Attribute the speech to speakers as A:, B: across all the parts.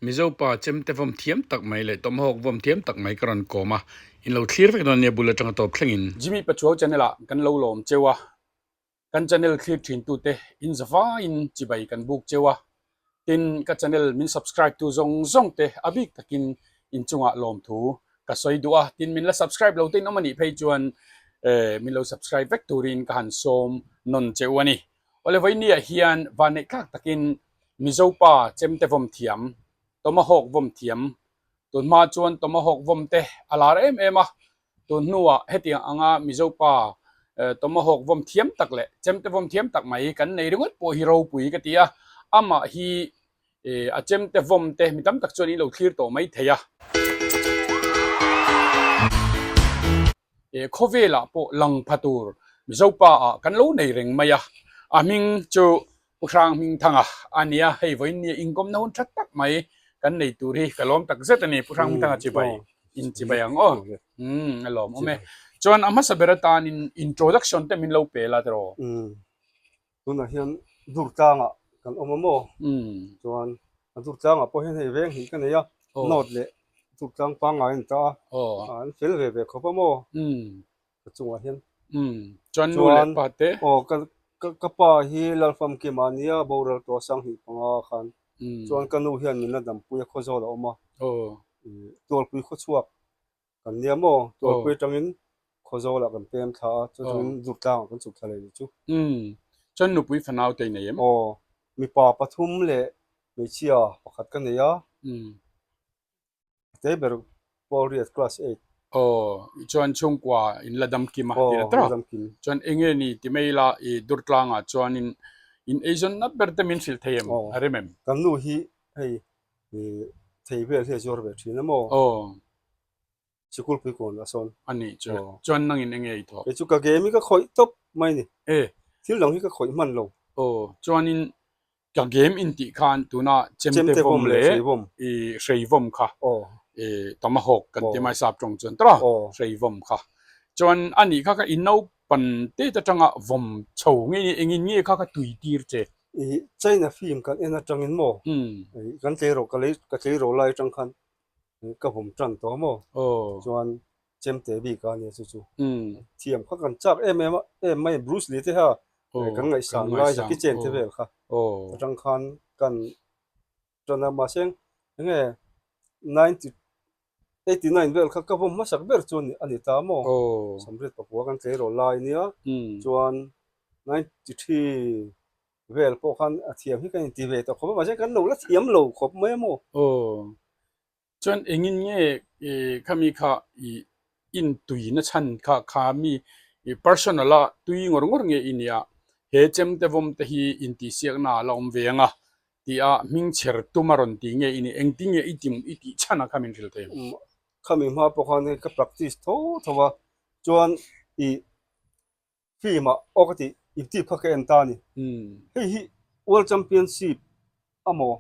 A: Mizo pa chemte vawm thiam tak mai leh tawmhawk vawm thiam tak mai ka rawn kawm a, in lo thlir vek dawn nia bul atanga tawp thlengin. Jimmy Pachuau channel ah kan lo lawm cheu a, kan channel thlir thin tute in zavaiin chibai kan buk cheu a, tin ka channel min subscribe tu zawng zawng te a bik takin in chungah lawmthu ka sawi duh a, tin min la subscribe lo te in awm a nih phei chuan min lo subscribe vek turin ka han sawm nawn cheu a ni. Awle vawinia hian vanneih tlak takin Mizo pa chemte vawm thiam, Tomahawk vawm thiam, tun hma chuan Tomahawk vawm te a lar em em a, tun hnuah hetiang anga Mizo pa Tomahawk vawm thiam tak leh chemte vawm thiam tak mai kan nei ringawt pawh hi ropui ka ti a, amah hi a chemte vawm te mi tam tak chuan in lo thlir tawh mai thei a. Khawvelah pawh lang pha tur Mizo pa ah kan lo nei reng mai a, a hming chu Pu Hrang Hmingthanga a nia, hei vawiin nia inkawmna hun tha tak mai kan nei tur hi ka lawm tak zet a ni, Pu Hrang Hmingthanga chibai in chibai ang aw, umm a lawm awm e. Chuan a hmasa ber atanin introduction te min lo pe la tiraw?
B: Tunah hian dur tlangah kan awm a maw? Chuan a dur tlangah pawh hian hei veng hnih ka nei a, note leh dur tlang pangngai a ni ta a, an fel ve ve khawp a maw? Ka chungah hian.
A: Chuan nu leh pa te?
B: Aw ka ka pa hi Lalfamkima a nia, boral tawh Sanghnih panga khan. Chuan ka nu hian min la dampui a, Khawzawl a awm a, Tualpui khawchhuak Kan nia maw? Tualpui atangin Khawzawlah kan pem thla a, chu atangin Durtlangah kan chhuk thla leh nih chu.
A: Umm, chuan nupui fanau te i nei em?
B: Aw, mipa pathum leh hmeichhia pakhat ka nei a.
A: Umm.
B: A te ber Paul Riat class eight.
A: Aw, chuan chhungkua in la dam kim a tih na tawh.
B: Aw, la dam kim.
A: Chuan eng nge ni ti mai ila i Durtlangah chuanin in eizawn nat ber te min hrilh thei em? A rem em?
B: Kan nu hi hei thei vel hi a zuar ve thin a maw?
A: Aw.
B: Sikul pui kawn a sawn.
A: A nih chu. Chuan nangin enge i thawh?
B: Kei chu ka game hi ka khawih tawp mai ni.
A: E.
B: Thil dang hi ka khawih hman lo.
A: Aw. Chuanin ka game in tih khan tuna chemte vawm leh i hrei vawm kha.
B: Aw.
A: I tomahawk kan ti mai sap tawng chuan tawh a.
B: Aw.
A: Hrei vawm kha. Chuan a nih kha ka i naupan te atanga vawm chho nge ni engin nge kha ka tui tir che?
B: I China film kan en atangin maw kan tleirawl ka lei ka tleirawl lai atang khan ka vawm tan tawh maw chuan chemte bik a nia chu chu thiam kha kan chak em em a em mai Bruce Lee te kha kan ngaihsan lai Jackie Chan te vel kha atang khan kan tan a mahse enge 1989 vel kha ka vawm hmasak ber chu a ni ta maw Samriat pakua kan tleirawl lai nia chuan 93 vel pawh khan a thiam hi kan inti ve tawh khawp a mahse kan lo la thiam lo khawp mai a maw.
A: Aw chuan engin nge khami kha i intuina chhan kha kha mi personal a tui ngawr ngawr nge i nia he chemte vawm te hi intihsiakna a la awm ve ang a tia hming chher tum a rawn ti nge i nih engtin nge i tim i tih chhan a kha min hrilh thei ang.
B: Khami hma pawh khan ka practice tho tho a chuan i Film ah aw ka tih YouTube kha ka en ta a ni. Hei hi World Championship amaw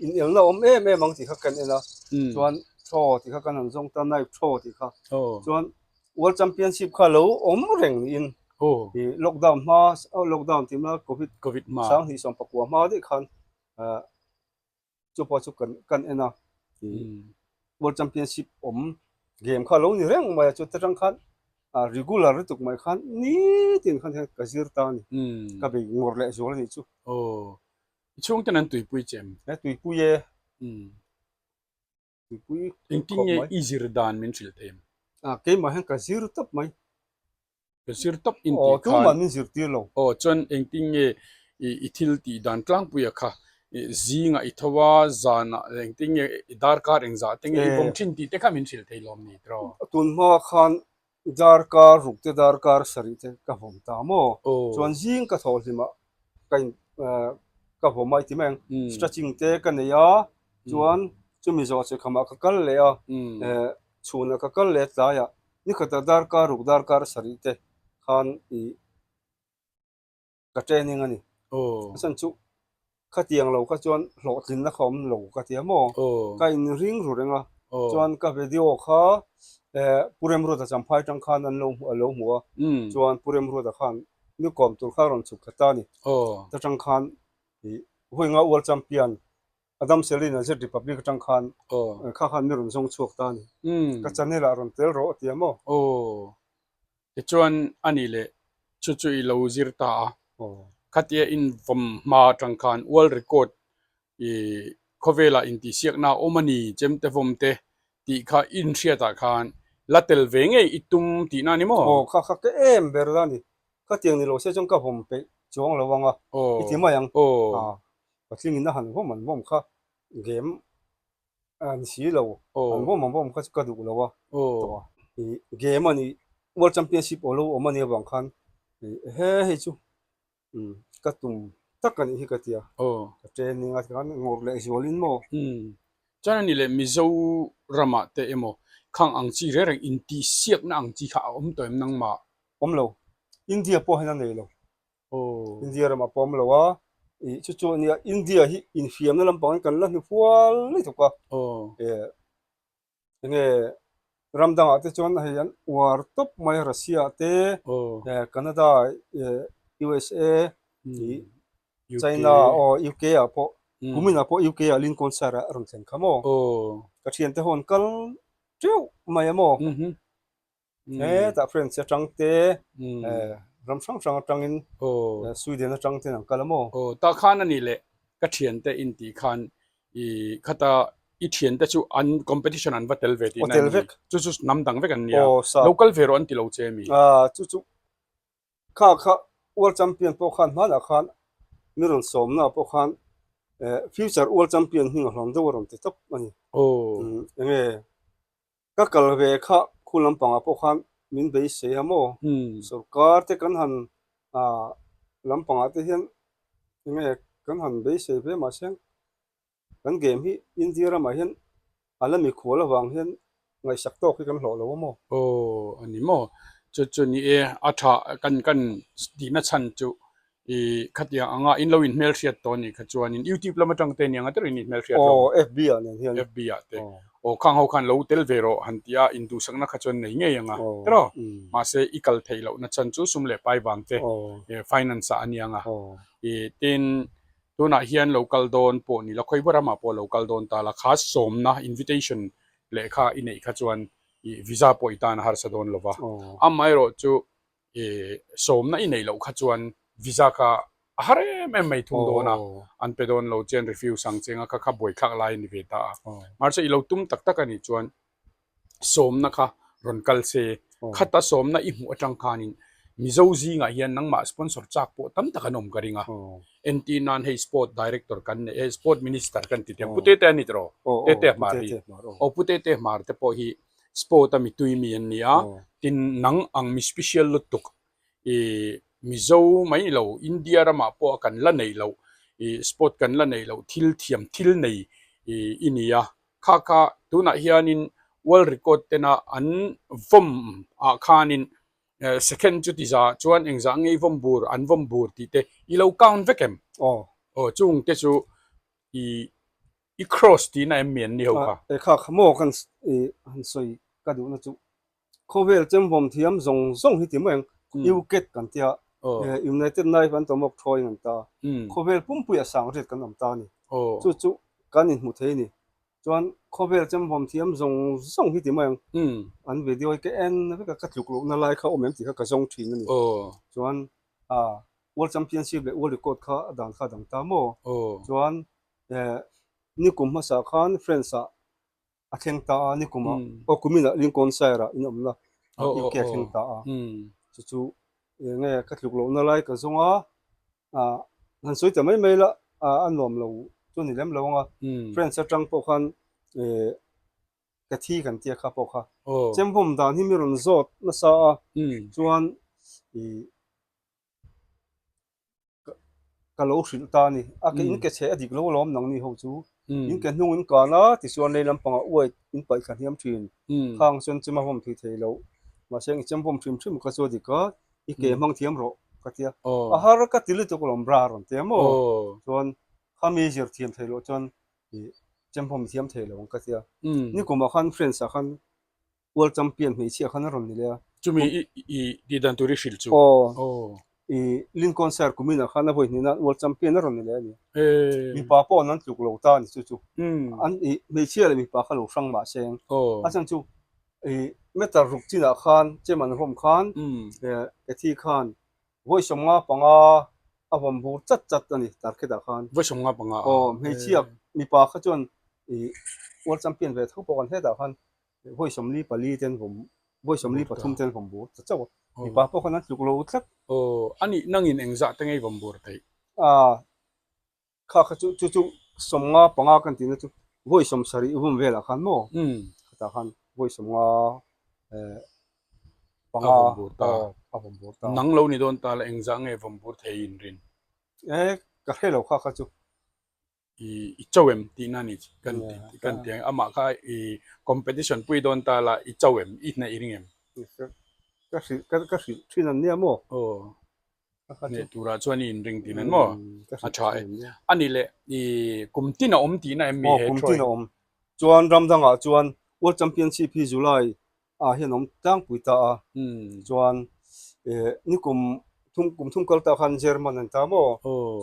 B: inelna awm em em ang tih kha kan en a, chuan throw tih kha kan han zawng ta knife throw tih kha. Chuan World Championship kha lo awm reng niin ih lockdown hma lockdown tih hma Covid 2019 hma daih khan chu pawh chu kan kan en a World Championship awm game kha lo ni reng mai a chu ta tang khan a regular lutuk mai khan nitin khan hian ka zir ta a ni ka bei ngawr leh zual a nih chu.
A: Aw i chhungten an tuipui che em?
B: E tuipui e. Tuipui
A: Engtin nge i zir dan min hrilh thei em?
B: A keimah hian ka zir tawp mai.
A: Ka zir tawp in tih khan.
B: Aw tumah min zir tir lo.
A: Aw chuan engtin nge i thil tih dan tlangpuia kha zingah i tho a zanah engtin nge i darkar engzah te nge i vawm thin tih te kha min hrilh thei lawm ni tiraw?
B: Tun hma khan darkar ruk te darkar sarih te ka vawm ta maw? Chuan zing ka thawh hlimah ka in ka vawm a i ti mai ang stretching te ka nei a chuan chumi zawh che khamah ka kal leh a chhunah ka kal leh tlaiah Nikhatah darkar ruk darkar sarih te khan i ka training a ni. A chhan chu khatiang lo kha chuan hlawhtlinna kha awm lo ka ti a maw? Ka inring ru reng a, chuan ka video kha Pu Remruata Champhai atang khan an lo a lo hmu a, chuan Pu Remruata khan ni kawm tur kha a rawn chhuk khat ta a ni. Ta tang khan i Huinga World Champion. Adam Selin a Z Republic atang khan kha khan mi rawn zawng chhuak ta a ni. Ka channel ah rawn tel rawh a ti a maw?
A: Aw, tichuan a nih leh chu chu i lo zir ta a. Khatia invawm hma atang khan world record i khawvelah intihsiakna a awm a ni chemte vawm te tih kha inhriatah khan la tel ve ngei i tum tihna a ni maw?
B: Aw, kha kha ka em ber la a ni. Khatiang ni lo se chuan ka vawm peih chuang lo ang a, i ti mai ang.
A: Aw.
B: Patling in a han vawm an vawm kha game a ni si lo, an vawm an vawm kha chu ka duh lo a, tawh a. Ih game a ni World Championship aw lo awm a nih avang khan ih he hei chu umm ka tum tak a nih hi ka ti a, ka training a tikhan ngawrh leh zualin maw.
A: Umm chuan a ni leh Mizo ramah te emaw khang ang chi reng reng intihsiakna ang chi kha a awm tawh em nangmah?
B: Awm lo, India pawh hian a nei lo. India ramah pawh awm lo a, ih chu chu ania India hi infiamna lampangin kan la hnu fual lutuk a, eh enge ram dangah te chuan hei an uar tawp mai a Russia te eh Canada eh USA ih China aw UK ah pawh kuminah pawh UK ah Lincoln Sire ah a rawn thlen kha maw ka thiante ho an kal teuh mai a maw. Hetah French atang te ram hrang hrang atangin Sweden atang ten an kal a maw?
A: Aw tah khan a nih leh ka thiante in tih khan i khata i thiante chu an competition an va tel ve tihna a ni. Chu chu hnam dang vek an nia. Lo kal ve rawh an ti lo che mi?
B: Chu chu kha kha World Champion pawh khan hmanah khan mi rawn sawmna pawh khan future World Champion hming a hlawm deuh a rawn ti tawp a ni. Enge Ka kal ve kha khu lampangah pawh khan min beisei a maw? Sorkar te kan han lampangah te hian enge kan han beisei ve mahse kan game hi India ramah hian a la mikhual avang hian ngaihsak tawk hi kan hlawh lo a maw?
A: Aw a ni maw? Chu chu ni e, a tha kan kan tihna chhan chu I khatiang anga in lo in hmelhriat tawh anih kha chuanin YouTube lam atang te aniang a deuhin in hmelhriat
B: hlawm. Aw FB ah nen hian.
A: FB ah te. Aw khang ho khan lo tel ve rawh han ti a induhsakna kha chuan nei ngei anga tiraw? Mahse i kal theih lohna chhan chu sum leh pai vang te finance ah aniang a. I tin tunah hian lo kal dawn pawh ni la khawi ramah pawh lo kal dawn ta la kha sawmna invitation lehkha i neih kha chuan i visa pawh i tan a harsa dawn lova. Amaherawhchu I sawmna i neih loh kha chuan visa kha a har em em mai thung dawn a, an pe dawn lo chian refuse ang cheng a kha kha buaithlak lai a ni ve ta a. Mahse i lo tum tak tak a nih chuan sawmna kha rawn kal se, khata sawmna i hmuh atang khanin Mizo zingah hian nangmah sponsor chak pawh tam tak an awm ka ring a. Entir nan hei sport director kan nei e, sport minister kan ti teh ang, Pu Tete a ni tiraw? Tete Hmar hi. Aw Pu Tete Hmar te pawh hi Sport a mitui mi an ni a, tin nang ang mi special lutuk i Mizo mai ni lo India ramah pawh a kan la neih loh i sport kan la neih loh thil thiam thil nei i i ni a, kha kha tunah hianin world record tena an vawm ah khanin second chuti zah chuan engzah ngei vawm bur an vawm bur tih te i lo count vek em?
B: Aw.
A: Aw chung te chu i I cross tihna em mi an ni ho kha?
B: E kha kha maw kan han sawi ka duhna chu khawvel chemvawm thiam zawng zawng hi ti mai ang UCAT kan tia United Knife an tawmawk throwing an ta khawvel pumpui a sang riat kan awm ta a ni chu chu kan inhmu thei a ni chuan khawvel chemvawm thiam zawng zawng hi ti mai ang an video hi ka en vek a ka tluk lohna lai kha awm em tih kha ka zawng thin a ni chuan World Championship leh World Record kha a dan kha a dang ta maw chuan Nikum hmasa khan France ah a thleng ta a, nikum ah aw kumin ah Lincolnshire ah in awmna UK a thleng ta a, chu chu enge ka tluk lohna lai ka zawng a, han sawi ta mai mai la a nuam lo chu ni lem lo ang a, France atang pawh khan ka thi kan tia kha pawh kha chemvawm dan hi mi rawn zawt nasa a, chuan ih. ka lo hrilh ta a ni. A ke in ke chhe a dik lo alawm nang ni ho chu. In ke hnung in kan a, tichuan lei lampangah uai in paih thla hniam thin. Khang chuan chem a vawm thei thei lo. Mahse i chem vawm hrim hrim ka chu a dik a, i ke hmang thiam rawh ka ti a. A har ka ti lutuk alawm bra rawn ti a maw. Chuan khami zir thiam thei loh chuan i chem vawm thiam thei lo ang ka ti a. Nikumah khan friends ah khan World Champion hmeichhia khan a rawn ni leh a.
A: Chumi i tih dan tur i hrilh chu.
B: Aw. I Lincoln Shire kuminah khan a vawi hnihna World Champion a rawn ni leh a ni. Mipa pawh an tluk lo ta a ni chu chu. An i hmeichhia leh mipa kha lo hrang mah se eng. A chhan chu i meter ruk chinah khan chem an vawm khan Cathy khan vawi 55 a vawm bur chat chat a ni target ah khan.
A: Vawi 55 a?
B: Aw hmeichhia mipa kha chuan i World Champion ve tho pawh kan hetah khan Vawi 44 ten vawm, vawi 43 ten vawm bur ta chauh a. Mipa pawh khan an tluk lo tlat.
A: Aw, a nih nangin engzah te ngei vawm bur theih?
B: Aa, kha kha chu, chu chu 55 kan tihna chu vawi 70 vawm velah khan maw? Khatah khan vawi 50 eh panga
A: A vawm bur ta.
B: Aw, a vawm bur ta.
A: Nang lo ni dawn ta la engzah nge vawm bur thei in rin?
B: Eh, ka hre lo kha kha chu.
A: I i cho em tihna ni kan kan ti ang amah kha i competition pui dawn ta la i cho em i hnaih i ring em?
B: Ka hrilh ka ka hrilh thin an nia maw?
A: Aw hneh turah chuan i inring thin an maw? A tha e. A nih leh i kum tin a awm tihna em mi he
B: Kum tin a awm. Chuan ram dangah chuan World Championship hi July ah hian awm tlangpui ta a chuan eh ni kum thum kum thum kal ta khan German an ta maw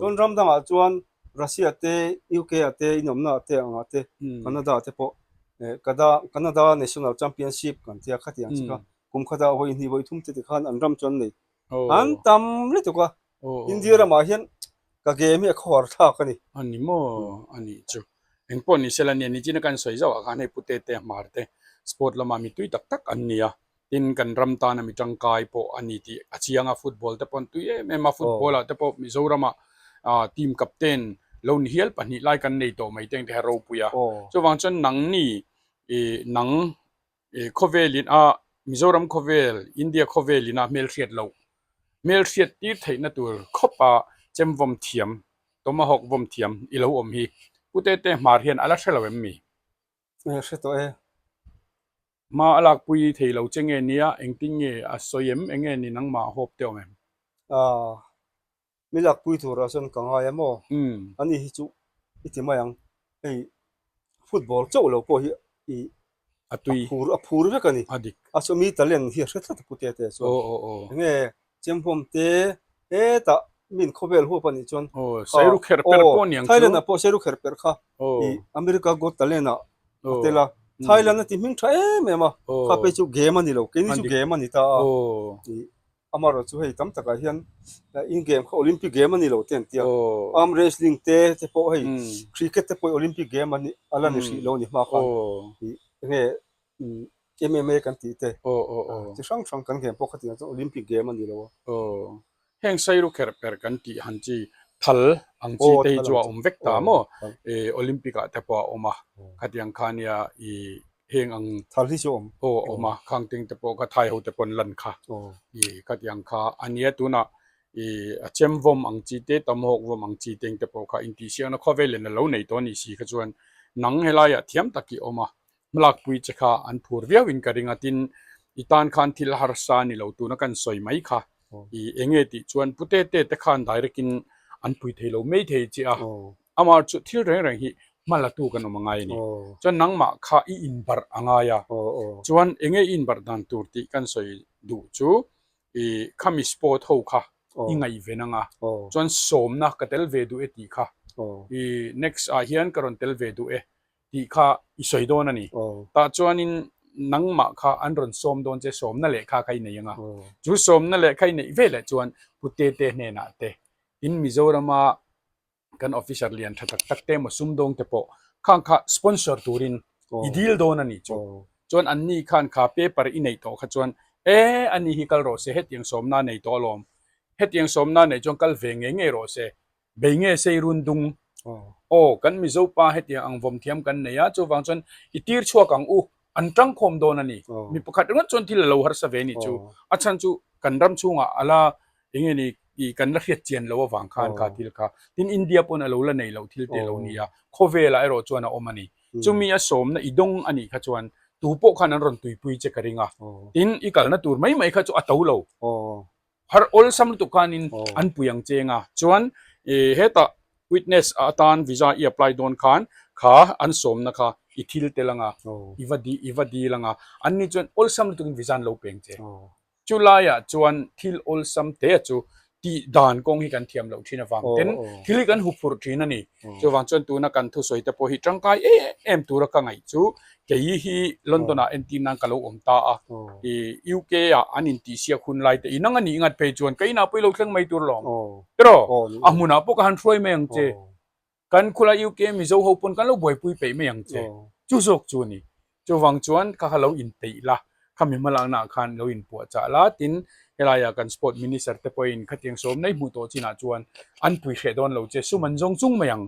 B: chuan ram dangah chuan Russia te UK ah te inawmna ah te angah te Canada te pawh eh Kada Canada National Championship kan tia khatiang chi kha kum khatah vawi hnih vawi thum te tikhan an ram chu an nei an tam lutuk a India ramah hian ka game hi a khawhar thlak a ni.
A: A ni maw? A nih chu. Engpawh ni sela nia nichina kan sawi zauh ah khan hei Pute te Hmar te sport lama mi tui tak tak an ni a, tin kan ram tana mi tangkai pawh a ni tih a chiang a, football te pawh an tui em em a, football ah te pawh Mizoram ah team captain lo ni hial pahnih lai kan nei tawh mai te ang te kha ropui a, chuvang chuan nangni ih nang Ih khawvel in a Mizoram khawvel, India khawvel in a hmelhriat loh, hmelhriat tir theihna tur khawp a chemvawm thiam, tomahawk vawm thiam i lo awm hi Pu Tete Hmar hian a la hre lo em mi?
B: E hre tawh e.
A: Hma a lakpui thei lo che nge nia, engtin nge a sawi em, enge ni nangmah a hawp te awm em?
B: Aaa. Mi lakpui turah chuan ka ngai a maw? Ani hi chu i ti mai ang, hei football chauh lo pawh hi i
A: a tui
B: a phur vek a ni.
A: A dik.
B: A chu mi talent hi a hre tlat a pu te te chuan. Enge chemhawm te hetah min khawvel huap a nih chuan
A: Aw seiru kher per pawh niang chu.
B: Thailand ah pawh seiru kher per kha i America Got Talent ah a tel a. Thailand a ti hming tha em em a, kha phei chu game a ni lo, keini chu game a ni ta a. Amaherawh chu hei tam takah hian in game kha Olympic game a ni lo te an tia. Arm wrestling te te pawh hei cricket te pawh Olympic game a ni a la ni hrih lo a ni hma khan ih enge MMA kan tih te chi hrang hrang kan game pawh kha tiang chuan Olympic game a ni lo a.
A: Heng sairu kherh per kan tih han chi thal ang chi te hi chu a awm vek ta maw Olympic ah te pawh a awm a khatiang kha nia ih heng ang
B: thal hi chu awm
A: aw awm a khang ting te pawh kha thai ho te pawn lan kha i khatiang kha a nia tunah i a chem vawm ang chi te tamhawk vawm ang chi teng te pawh kha intihsiakna khawvel in a lo nei tawh a nih si kha chuan nang helaiah thiam tak i awm a hmalakpui che kha an phur viau in ka ring a tin i tan khan thil harsa a ni lo tuna kan sawi mai kha i enge tih chuan pute te te khan direct in an pui thei lo mai thei che a. Amah chu thil reng reng hi hma la tu kan awm a ngai a ni. Chuan nangmah kha i inbarh a ngai a. Chuan enge i inbarh dan tur tih kan sawi duh chu i khami sport ho kha i ngaihven ang a. Chuan sawmna ka tel ve duh e tih kha i next ah hian ka rawn tel ve duh e tih kha i sawi dawn a ni. Tah chuanin nangmah kha an rawn sawm dawn che sawmna lehkha kha i nei ang a. Chu sawmna lehkha i neih veleh chuan Putete hnenah te in Mizorama kan officer lian tha tak tak te emaw sumdawng te pawh khang kha sponsor turin i dil dawn a nih chu. Chuan an ni khan kha paper i neih tawh kha chuan e a ni hi kal rawh se hetiang sawmna nei tawh alawm, hetiang sawmna neih chuan kal ve ngei ngei rawh se, bei nge sei run dung aw kan Mizo pa hetiang ang vawm thiam kan nei a chuvang chuan i tir chhuak ang u an tangkhawm dawn a ni. Mi pakhat ringawt chuan thil a lo harsa ve a nih chu. A chhan chu kan ram chhungah a la eng nge ni tih kan la hriat chian loh avang khan kha thil kha. Tin India pawn a lo la nei loh thil te a lo ni a, khawvelah erawh chuan a awm a ni. Chumi a sawmna i dawng a nih kha chuan tu pawh khan an rawn tuipui che ka ring a. Tin i kalna tur mai mai kha chu a to lo. Har awlsam lutuk khanin an pui ang cheng a, chuan hetah witness atan visa i apply dawn khan kha an sawmna kha i thil tel anga, i va i va dil anga, an ni chuan awlsam lutukin visa an lo peng che. Chu laiah chuan thil awlsam te chu. Tih dan kawng hi kan thiam loh thin avang ten thil hi kan huphurh thin a ni. Chuvang chuan tuna kan thusawi te pawh hi tangkai em em tura ka ngaih chu kei hi London ah entir nan ka lo awm ta a, UK ah an intihsiak hun lai te inang a nih ngat phei chuan ka inah pawh i lo thleng mai tur lawm. Tiraw? A hmunah pawh ka han hruai mai ang che. Kan khula UK Mizo ho pawn kan lo buaipui peih mai ang che. Chu zawk chu a ni. Chuvang chuan kha kha lo inpeih la, khami hmalakna ah khan lo inpuahchah la, tin helaiah kan Sport Minister te pawhin khatiang sawm nei hmuh tawh chinah chuan an pui hreh dawn lo che, sum an zawng chung mai ang.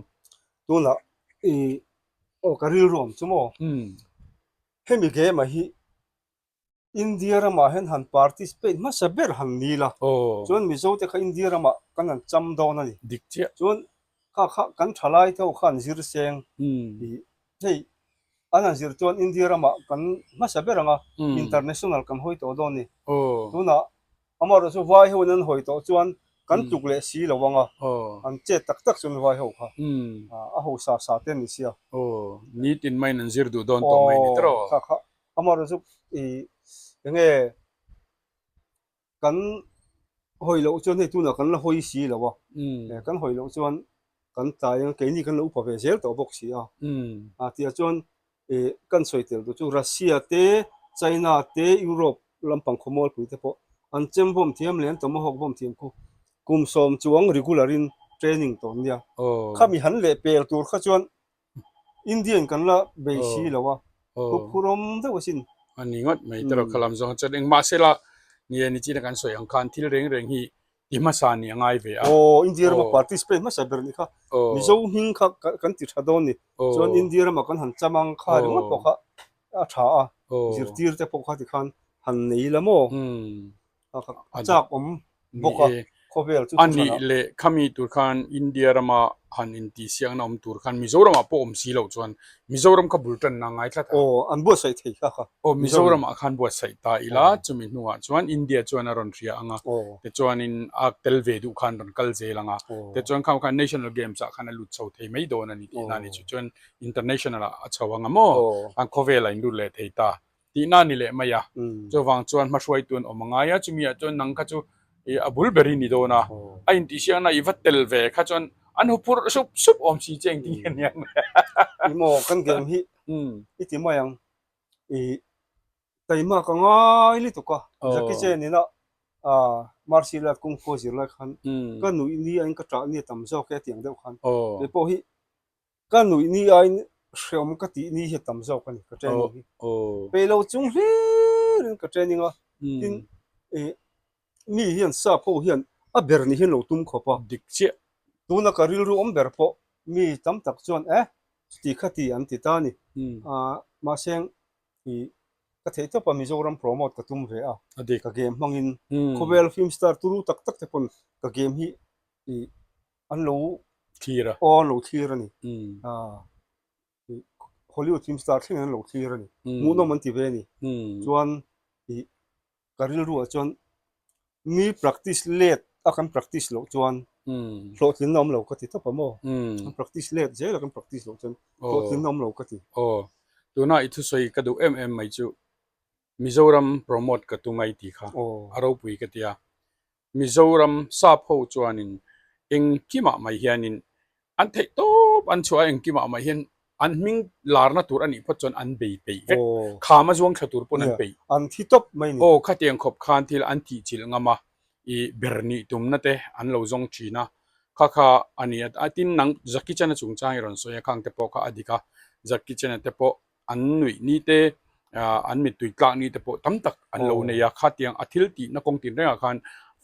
B: Tunah i aw ka rilru awm chu maw? Hemi game ah hi India ramah hian han participate hmasa ber han ni la, chuan Mizo te kha India ramah kan han cham dawn a ni.
A: Dik chiah.
B: Chuan kha kha kan thalai te ho khan zir seng i hei an han zir chuan India ramah kan hmasa ber ang a, international kan hawi tawh dawn a ni. Tunah amaherawh chu vai ho in an hawi tawh chuan kan tluk leh si lo ang a, an chet tak tak chuan vai ho kha a ho sa sa te an ni sia.
A: Nitin maiin an zir duh dawn tawh mai a ni tawh.
B: Kha kha Amaherawh chu ih enge kan hawi loh chuan hei tunah kan la hawi si lo a, kan hawi loh chuan kan tlai ang keini kan lo upa ve zel tawh bawk si a, a tihah chuan ih kan sawi tel tur chu Russia te China te Europe lampang khawmualpui te pawh an chem bawm thiam leh an tomahawk bawm thiam khu kum sawm chuang regular in training tawh an nia, khami han leh pel tur kha chuan Indian kan la bei si lo a, thu phurawm deuh asin.
A: A ni ngawt mai tawrh kha lam zawng chuan engmah sela ni e nichina kan sawi ang khan thil reng reng hi ti hmasa nih a ngai ve a.
B: Aw India rama participate hmasa ber nih kha Mizo hming kha kan ti tha dawn ni. Chuan India rama kan han cham ang kha ringawt pawh kha a tha a, zirtir te pawh kha tikhan han nei la maw? A chak awm bawk a, khawvel chu
A: A nih leh khami tur khan India rama han intihsiakna awm tur khan Mizoramah pawh awm si loh chuan Mizoram kha bul tanna ngai tlat
B: a. Aw, an buatsaih thei kha kha.
A: Aw, Mizoramah khan buatsaih ta ila, chumi hnuah chuan India chuan a rawn hria ang a, tichuanin a tel ve duh khan rawn kal zel ang a, tichuan khang khan National Games ah khan a lut chho thei mai dawn a ni tihna a ni chu. Chuan International ah a chho ang a maw? An khawvelah in lut leh thei ta. Tihna ni leh mai a. Chuvang chuan hmahruaitu an awm a ngai a, chumi ah chuan nang kha chu i a bul ber i ni dawn a, a intihsiakna i va tel ve kha chuan an hu phurh sup sup awm si che engtin nge nia nge.
B: I maw kan game hi i ti mai ang, i taima ka ngai lutuk a, Jackie Chan ina martial art kung fu a zir lai khan ka nuih ni aiin ka ṭah ni a tam zawk e a ti ang deuh khan, keipawh hi Ka nuih ni aiin hreawm ka tih ni hi a tam zawk a ni ka training hi. Peih lo chung hlirin ka training a, tin ih mi hian sap ho hian a ber ni hian lo tum khawp a.
A: Dik chiah.
B: Tuna ka rilru awm ber pawh mi tam tak chuan eh chuti kha ti an ti ta a ni. Mahse ih ka theih tawp a Mizoram promote ka tum ve a, ka game hmangin khawvel film star turu tak tak te pawn ka game hi ih an lo
A: thlir a
B: aw an lo thlir a ni Hollywood film star thlengin an lo thlir a ni hmuhnawm an ti ve a ni chuan ih ka rilru ah chuan mi practice let a kan practice loh chuan hlawhtlinna awm lo ka ti tawp a maw kan practice let zel a kan practice loh chuan hlawhtlinna awm lo ka ti
A: aw tuna i thusawi ka duh em em mai chu Mizoram promote ka tum ai tih kha a ropui ka ti a Mizoram sap ho chuanin engkimah mai hianin an theih tawp an chhuah a, engkimah mai hian an hming larna tur a nih phawt chuan an bei peih vek. Kham a zuang thla tur pawn an peih.
B: An thi tawp mai ni.
A: Aw khatiang khawp khan thil an thih chilh ngam a, i ber nih tumna te an lo zawng thin a, kha kha a ni a. Tin nang Jackie Chan-a chungchang i rawn sawi a, khang te pawh kha a dik a, Jackie Chan-a te pawh an nuih ni te an mittui tlak ni te pawh tam tak an lo nei a khatiang a thil tihna kawng tin rengah khan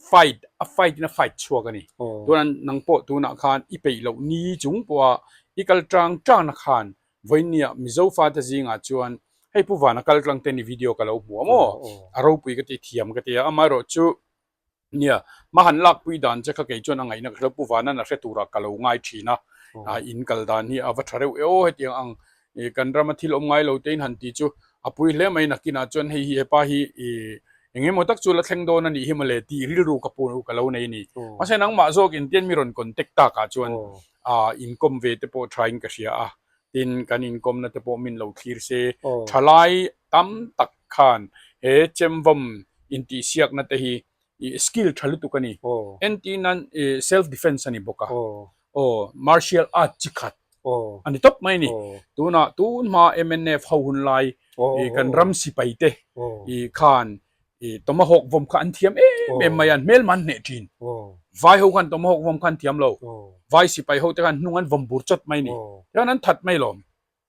A: fight a fight in a fight chhuak a ni chuan nang pawh tunah khan i peih loh ni chung pawha i kal tang tangna khan vawinia Mizo fate zingah chuan hei Pu Vana kal tlang te ni video ka lo hmu a maw a ropui ka ti thiam ka ti a amaherawh chu Nia, hma han lakpui dan che kha kei chuan a ngaihna ka hre lo, Pu Vanan a hre turah ka lo ngai thin a, in kal dan hi a va tha reuh e aw hetiang ang kan rama thil awm ngai lo te in han ti chu a pui hle mai nakinah chuan hei hi hepa hi eng emaw tak chu la thleng dawn a nih hi mawle tih rilru ka pu ka lo nei a ni. Mahse nangmah zawk in tian mi rawn contact takah chuan inkawm ve te pawh thain ka hria a, tin kan inkawmna te pawh min lo thlir se thalai tam tak khan he chemvawm intihsiakna te hi. I skill tha lutuk a ni. Entir nan i self defense a ni bawk a. Aw martial art chi khat a ni tawp mai a ni. Tunah tun hma mnf ho hun lai i kan ram sipai te i khan i tomahawk vawm kha an thiam em em mai a, an hmelma an hneh thin. Vai ho khan tomahawk vawm kha an thiam lo. Vai sipai ho te khan hnung an vawm bur chawt mai a ni. Tichuan an that mai lawm.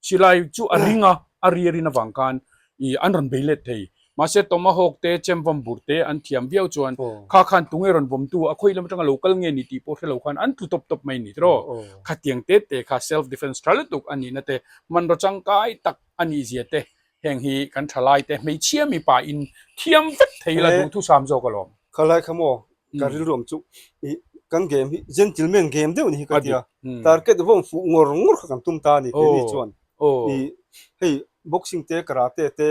A: Silai chu a ring a, a ri a rin avang khan ih an rawn bei let thei. Mahse Tomahawk te, Chemvawm bur te an thiam viau chuan kha khan tunge rawn vawmtu a khawi lam atanga lo kal nge ni tih pawh hre lo khan an tlu tawp tawp mai ni tiraw. Khatiang te te kha self defence tha lutuk a nihna te, hmanraw changkai tak a nih zia te heng hi kan thalai te hmeichhia mipa in thiam vek thei la duhthusam zawk alawm.
B: Khalai kha maw ka rilru awm chu ih kan game hi gentleman game deuh ni hi ka tia target vawm fuh ngawr ngawr kha kan tum ta a ni keini chuan ih hei boxing te karate te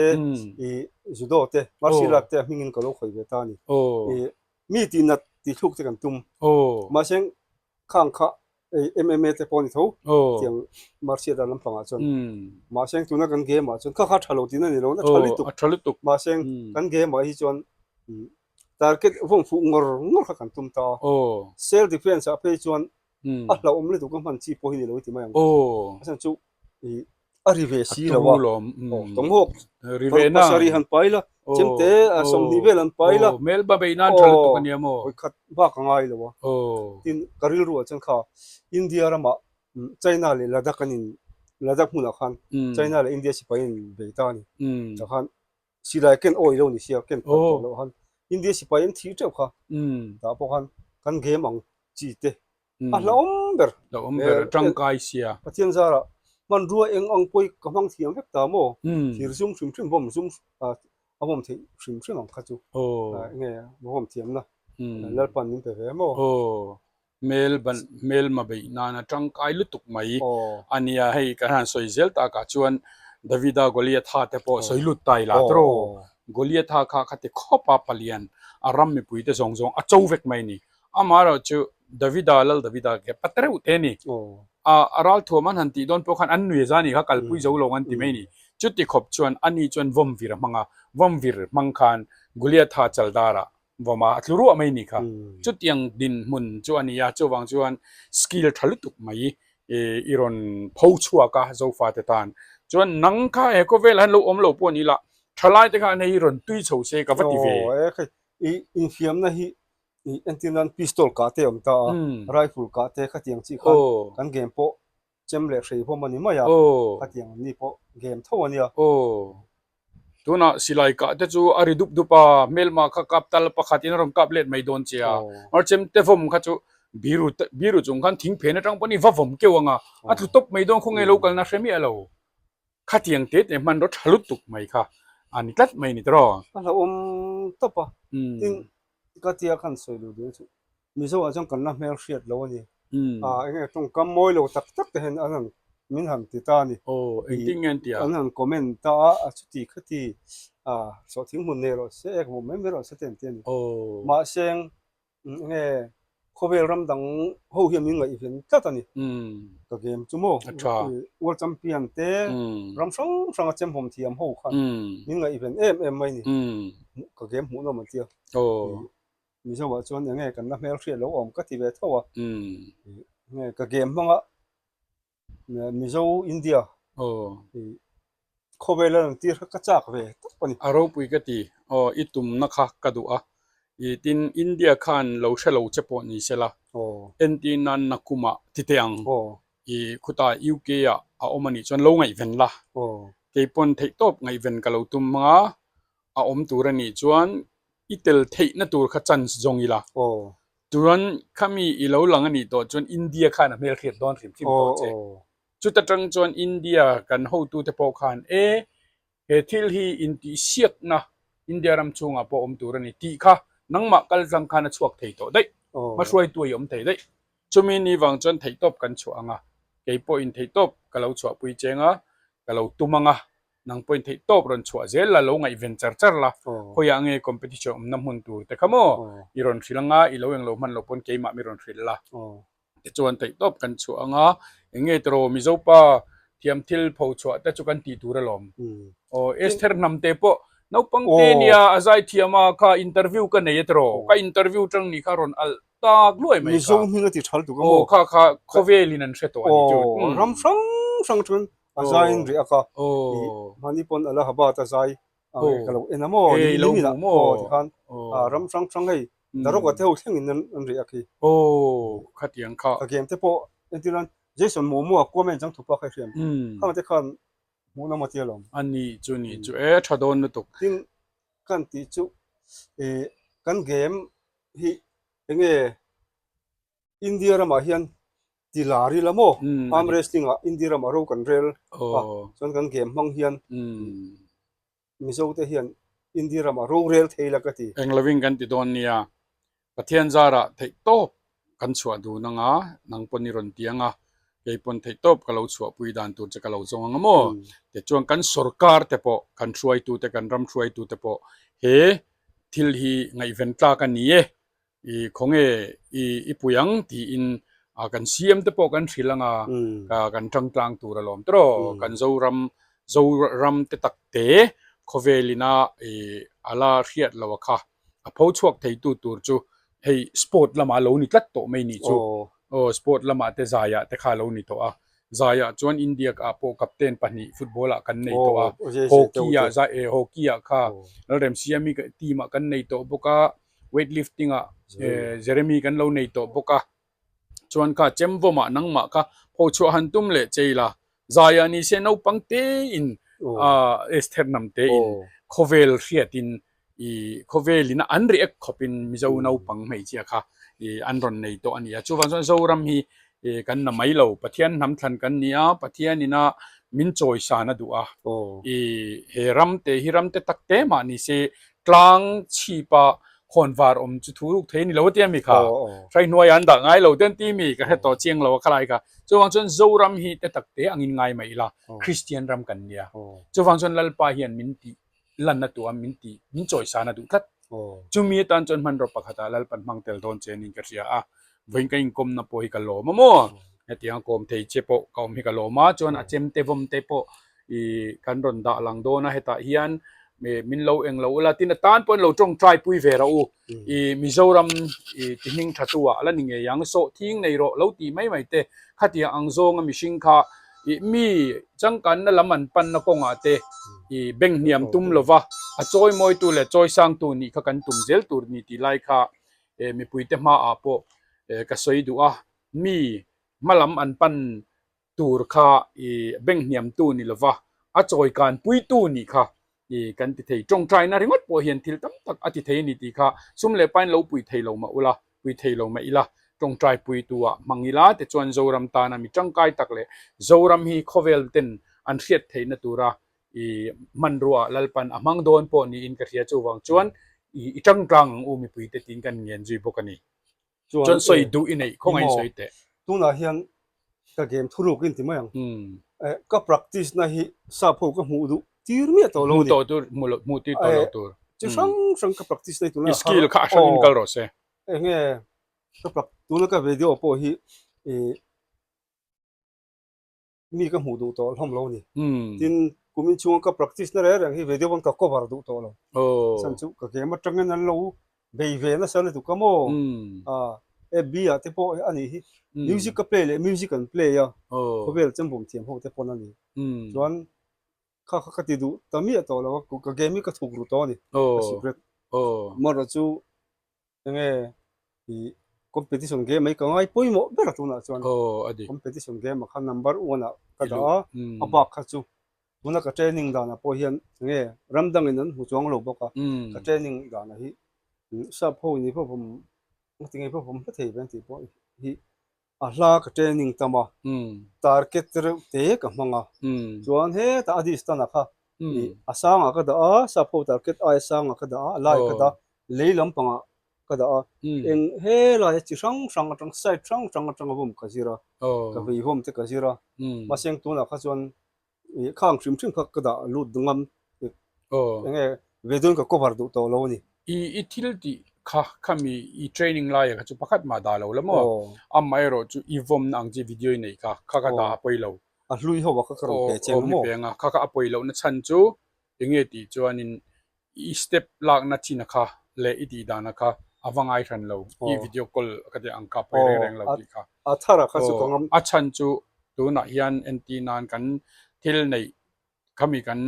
B: ih judo te martial art te a hmingin ka lo khawih ve ta a ni ih mi tih nat tih thluk te kan tum mahse khang kha MMA te pawh a ni tho tiang martial art lampangah chuan mahse tuna kan game ah chuan kha kha tha lo tihna a ni lo a tha lutuk mahse kan game ah hi chuan Target vawng fuh ngawr ngawr kha kan tum ta a. Self defense ah phei chuan a hlauhawm lutuk a hman chi pawh hi ni lo i ti mai ang. A chhan chu ih a ri ve si lo a. Tawmhawk pasarih han pai la, chemte 20 vel han pai la. Hawi khat bak a ngai lo a. Tin ka rilru ah chuan kha India ramah China leh Ladakh an in Ladakh hmunah khan China leh India sipai an bei ta a ni. Tah khan Silai ken awi lo ni sia ken phal tawh loh han India sipai an thih teuh kha tah pawh khan kan game ang chi te a hlauhawm ber
A: hlauhawm ber tangkai sia
B: Pathian zarah hmanrua eng ang pawi ka hmang thiam vek ta maw thir zum hrim hrim vawm zum a vawm theih hrim hrim ang kha chu enge vawm thiamna Lalpan min pe ve maw.
A: Hmel ban hmelma beih nana tangkai lutuk mai a nia hei kan han sawi zel takah chuan Davida Goliatha te pawh sawi lut ta ila tawrh Goliatha kha khati khawp a palian a ram mipui te zawng zawng a cho vek mai a ni amaherawh chu Davida Lal Davida ke pa tereuh te a ni a a ralthuam an han tih dawn pawh khan an nui a za ni kha kalpui zo lo an ti mai a ni chuti khawp chuan ani chuan vawmvir a hmang a vawmvir hmang khan Goliatha chaldarah Vawma a tlu ruah mai ni kha. Chutiang dinhmun chu a ni a, chuvang chuan skill tha lutuk mai i rawn pho chhuak a Zofate tan. Chuan nang kha he khawvelah hian lo awm lo pawh ni la, thalai te khan hei hi rawn tui chho se ka va ti ve.
B: Aw e khai, i infiamna hi i entir nan pistol kah te a awm ta a, rifle kah te khatiang chi khan kan game pawh chem leh hrei hlawm a ni mai a, khatiang an ni pawh game tho a nia.
A: Aw, tunah silai kah te chu a ri dup dup a, hmelma kha kap tal pakhat in a rawn kap let mai dawn che a, mar chem te vawm kha chu biru biru chung khan thing phen atang pawh ni va vawm keuh ang a, a tlu tawp mai dawn khawnge lo kalna hre miah lo, khatiang te te hmanraw tha lutuk mai kha a ni tlat mai a ni tawh.
B: A hlauhawm tawp a, tin ka tia khan sawi duh duh chu Mizo ah chuan kan la hmel hriat lo a ni. Ah eng nge tawngkam mawi lo tak tak te hian an han min han ti ta a ni.
A: Aw engtin nge an ti a?
B: An han comment ta a, a chuti khati ah sawhthing hmun nei rawh se, ek hmuh mai mai rawh se te an ti a ni. Mahse eng nge khawvel ram dang ho hian min ngaihven tlat a ni. Ka game chu maw World Champion te ram hrang hrang a chemhawm thiam ho khan min ngaihven em em mai a ni. Ka game hmuh nawm an ti a. Mizo ah chuan enge kan la hmel hriat lo awm ka ti ve tho a enge ka game hmanga Mizo India khawvel a rawn tir kha ka chak ve tawp a ni.
A: A ropui ka ti aw i tumna kha ka duh a i tin India khan lo hre lo che pawh ni se la entir nan nakumah ti teh ang i khuta UK ah a awm a nih chuan lo ngaihven la keipawn theihtawp ngaihven ka lo tum hmanga a awm tur a nih chuan i tel theihna tur kha chance zawng ila. Chuan khami i lo lang a nih tawh chuan India khan a hmel hriat dawn hrim hrim tawh che. Chuta tang chuan India kan hotute pawh khan e he thil hi intihsiakna India ram chhungah pawh awm tur a ni tih kha nangmah kal tlang khan a chhuak thei tawh daih. Hmahruaitu a i awm thei daih. Chumi ni vang chuan theihtawp kan chhuah ang a, kei pawhin theihtawp ka lo chhuahpui cheng a, ka lo tum ang a, Nang pawhin theih tawp rawn chhuah zel la, lo ngaihven char char la, khawiah nge competition awmna hmun tur te kha maw i rawn hrilh anga, i lo englo hman loh pawn keimah mi rawn hrilh la. Tichuan theih tawp kan chhuah anga, eng nge tiraw Mizopa thiam thil pho chhuah te chu kan tih tur alawm. Aw Esther hnam te pawh Naupang te nia a zai thiam a kha interview ka nei a tiraw ka interview tang ni kha rawn alh tak luai mai kha.
B: Mizo hming a ti thal tuk a maw?
A: Aw kha kha khawvel in an hre tawh a ni chu.
B: Aw ram hrang hrang atangin a zai in riak a mahni pawn Allahabad a zai ang ka lo en a maw ni min ah aw tikhan ram hrang hrang hei Daroga te ho thleng in an riak hi.
A: Aw khatiang kha.
B: Ka game te pawh entir nan Jason Momoa Aquaman changthupa kha i hriam khang te khan Hmuh lam a tia lawm.
A: A nih chu nih chu e tha dawn lutuk.
B: Tin kan tih chu ih kan game hi enge India ramah hian ti lar ila maw arm wrestling ah India ramah ro kan rel a chuan kan game hmang hian Mizo te hian India ramah ro rel thei la ka ti.
A: Eng lovin kan ti dawn nia Pathian zarah theih tawp kan chhuah dun anga, nang pawn i rawn ti anga, kei pawn theih tawp ka lo chhuahpui dan tur che ka lo zawng anga maw? Tichuan kan sorkar te pawh, kan hruaitu te, kan ram hruaitu te pawh he thil hi ngaihven tlak a ni e, i khawnge i i pui ang tiin a kan CM te pawh kan hrilh anga, kan tangtlang tur alawm tawh, kan Zoram Zoram te tak te khawvel ina i ala hriat lo a kha. a pho chhuak theitu tur chu hei sport lamah a lo ni tlat tawh mai nih chu aw sport lamah te zaiah te kha a lo ni tawh a zaiah chuan India ah pawh captain pahnih football ah kan nei tawh a hockey ah zai eh hockey ah kha Lalremsiami team ah kan nei tawh bawk a weight lifting ah eh Jeremy kan lo nei tawh bawk a. Chuan kha chemvawmah nangmah kha phochhuah han tum leh chei la, zaiah ni se naupang tein Esther hnam tein khawvel hriatin i khawvelin an react khawpin Mizo naupang hmeichhia kha i an rawn nei tawh a ni a. Chuvang chuan Zoram hi kan na mai lo, Pathian hnam thlan kan ni a, Pathianina min chawisan a duh a, i he ram te hi ram te tak te mah ni se Tlang chhipa khawnvar awm chu thu ruk thei a ni lo a ti a mi kha. Hrai hnuaiah an dah ngai lo te an ti mi ka hre tawh chiang lo a khalai kha. Chuvang chuan Zoram hi te tak te angin ngai mai ila Kristian ram kan nia. Chuvang chuan Lalpa hian min tih lanna tuah a min tih min chawisan a duh tlat. Chumi atan chuan hmanraw pakhatah Lalpan hmang tel dawn che niin ka hria a. Vawiin ka inkawmna pawh hi ka lawm a maw? Hetiang a kawm thei che pawh ka awm hi ka lawm a, chuan a chemte vawm te pawh ih kan rawn dah lang dawn a, hetah hian min lo eng lo ula, tin a tan pawh in lo tawngtai pui ve rawh u, ih Mizoram ih ti hming tha tu ah a la ni ngei ang, sawhthing nei rawh lo tih mai mai te, khatiang ang zawnga mihring kha ih mi changkanna lam an panna kawngah te ih beng hniam tum lova a chawimawitu leh chawisangtu nih kha kan tum zel tur ni tih lai kha eh mipuite hmaah pawh eh ka sawi duh a, mi hmalam an pan tur kha ih bank hniamtu ni lova a chawi kan puitu nih kha ih kan ti thei. Tawngtaina ringawt pawh hian thil tam tak a ti thei a ni tih kha sum leh pain lo pui thei lo mah ula, pui thei lo mah ila, tawngtai puitu ah hmang ila tichuan Zoram tana mi tangkai tak leh Zoram hi khawvel ten an hriat theihna tura i hmanrua Lalpan a hmang dawn pawh niin ka hria chuvang chuan i i tangtlang ang u mipuite tiin kan ngen zui bawk a ni. Chuan sawi duh i neih khawngaih in sawi teh.
B: Tunah hian ka game thuruk in ti mai ang. Ka practice na hi sap ho ka hmuh duh tir miah tawh lo a ni.
A: Hmuh tawh tur hmuh loh hmuh tir tawh lo tur.
B: Chi hrang hrang ka practice na hi tunah
A: I skill kha a hrang in kal rawh se.
B: Enge ka tuna ka video pawh hi i mi ka hmuh duh tawh hlawm lo a ni. Tin, kum inchhunga ka practice na reng reng hi video pawn ka cover duh tawh lo. Chhan chu ka game atangin an lo bei ve nasa lutuk a maw? FB ah te pawh a nih hi. Music ka play leh music an play a, khawvel chembawm thiam ho te pawn a ni. Chuan kha kha ka ti duh ta miah tawh lo a, ka game hi ka thuk ru tawh a ni, ka secret. Amaherawhchu chu Enge i competition game mai ka ngai pawimawh ber a tunah chuan competition game ah khan number one ah ka dah a, a bak kha chu tuna ka training danah pawh hian enge ram dangin an hmu chuang lo bawk a, ka training danah hi sap ho ni pawh vawm ngatinge pawh vawm hla thei ve an tih pawh hi a hla ka training tam a, target reuh te ka hmang a, chuan hetah a distance ah kha a sangah ka dah a, sap ho target aia sangah ka dah a, a lai ka dah a, lei lampangah ka dah a, eng helai chi hrang hrang atang side hrang hrang atanga vawm ka zir a, ka veivawm te ka zir a, mahse tunah kha chuan ih khang hrim hrim kha ka dah lut ngam eng nge ve dawn ka cover duh tawh lo a ni.
A: I i thil tih kha khami i training laia kha chu pakhat mah dah lo la maw? Amaherawh chu i vawmna ang chi video i neih kha kha ka dah a pawi lo.
B: A hlui ho a kha ka rawn pe che ang maw?
A: Aw mi peng a, kha kha a pawi lohna chhan chu eng nge tih chuanin. I step lakna china kha leh i tih dana kha a va ngai hran lo. I video call ka tih ang kha pawi reng reng lo tih kha.
B: A thar a kha chu ka ngam.
A: A chhan chu tunah hian entir nan kan thil neih khami kan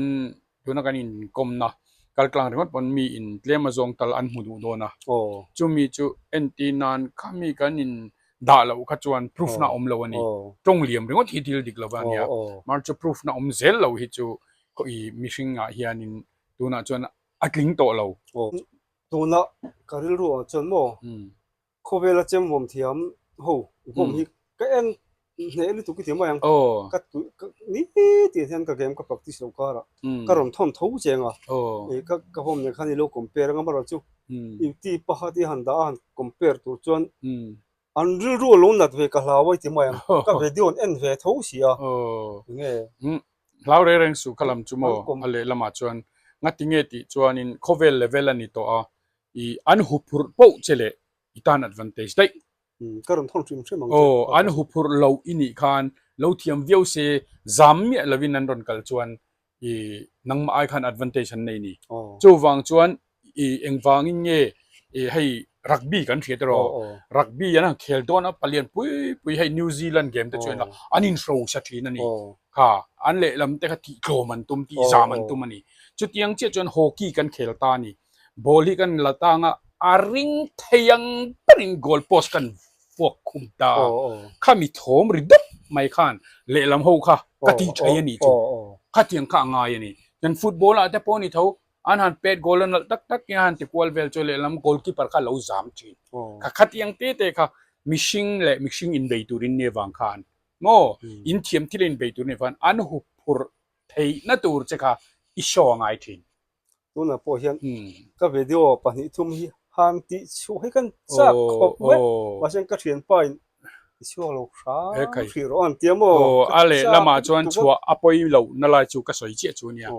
A: tuna kan inkawmna kaltlang ringawt pawn mi in tlem a zawng tal an hmu duh dawn a. Chumi chu entir nan khami kan in dah loh kha chuan proof na awm lo a ni. Tawng liam ringawt hi thil dik lo a nia. Mahse chu proof na awm zel lo hi chu i mihringah hianin tunah chuan a tling tawh lo.
B: Tuna ka rilru ah chuan maw khawvela chem vawm thiam ho vawm hi ka en hneh lutuk i ti mai ang. Ka tui ka ni tih hian ka game ka practice loh karah ka rawn thawn tho cheng a. Ka ka vawm nen khan i lo compare anga amarawh chu i ti pakhat i han dah a han compare tur chuan an rilru a lo nat ve ka hlau a i ti mai ang. Ka video an en ve tho si a. Enge?
A: Hlau reng reng suh kha lam chu maw a lehlamah chuan ngati nge tih chuanin khawvel level a ni tawh a, i an huphurh poh che leh i tan advantage daih.
B: Ka rawn thawn hrim hrim ang che.
A: Aw, an huphurh loh i nih khan lo thiam viau se zam miah lovin an rawn kal chuan i nangmah ai khan advantage an nei ni. Chuvang chuan i engvangin nge i hei rugby kan hriat erawh rugby an han khel dawn a palian pui pui hei New Zealand game te chuan an inhrosa thin a ni. Kha an lehlam te kha tihtlawm an tum tihzam an tum a ni. Chutiang chiah chuan hockey kan khel ta a ni. Ball hi kan la tang a, a ring thei ang berin goal post kan vuak khum ta a, khami thawm ri deuh mai khan lehlam ho kha ka tih thei a nih chu, khatiang kha a ngai a ni. Chuan football ah te pawh ni tho, an han pet goal a nalh tak tak in a han ti kual vel chu lehlam goalkeeper kha a lo zam thin. Kha khatiang te te kha mihring leh mihring inbei turin nia vang khan maw inthiam thil a inbei tur nia vang khan an huphurh theihna tur che kha i show a ngai thin.
B: Tunah pawh hian ka video pahnih thum hi han tih chhuah hi kan chak khawp mai. Mahse ka thianpa in i chhuak lo hram hrih rawh an tia maw?
A: Aw, a lehlamah chuan chhuah a pawi loh na lai chu ka sawi chiah chu nia.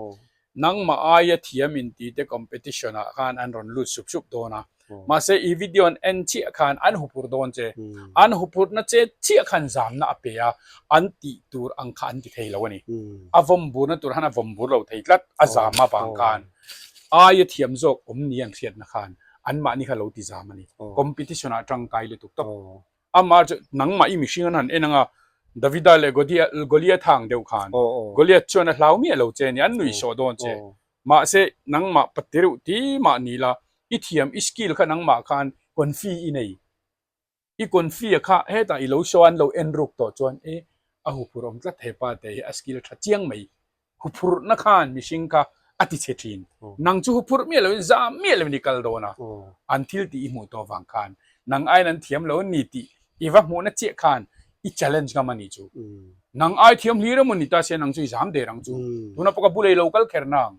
A: Nangmah aia thiam in tih te competition ah khan an rawn lut sup sup dawn a. Mahse i video an en chiah khan an huphurh dawn che. An huphurhna che chiah khan zamna a pe a, an tih tur ang kha an ti thei lo a ni. A vawm burna tur khan a vawm bur lo thei tlat, a zam avang khan aia thiam zawk awm ni an hriatna khan anmahni kha lo ti zam a ni. Competition ah tangkai lutuk tawp. Amah chu nangmah i mihring an han en anga Davida leh Goliatha ang deuh khan Goliath chuan a hlau miah lo che a ni, an nuih sawh dawn che. Mahse nangmah pati reuh ti mah ni la, i thiam i skill kha nangmah khan confi i nei. I confi a kha hetah i lo show a an lo en ruk tawh chuan e a huphurh awm tlat hepa te hi a skill tha chiang mai. Huphurhna khan mihring kha a ti chhe thin. Nang chu huphurh miah loin zam miah loin i kal dawn a, an thil tih i hmuh tawh vang khan nang aiin an thiam lo ni tih i va hmuhna chiah khan i challenge ngam a nih chu. Nang ai thiam hlir emaw ni ta se nang chu i zam der ang chu. Tuna pawh ka bulei lo kal kher nang.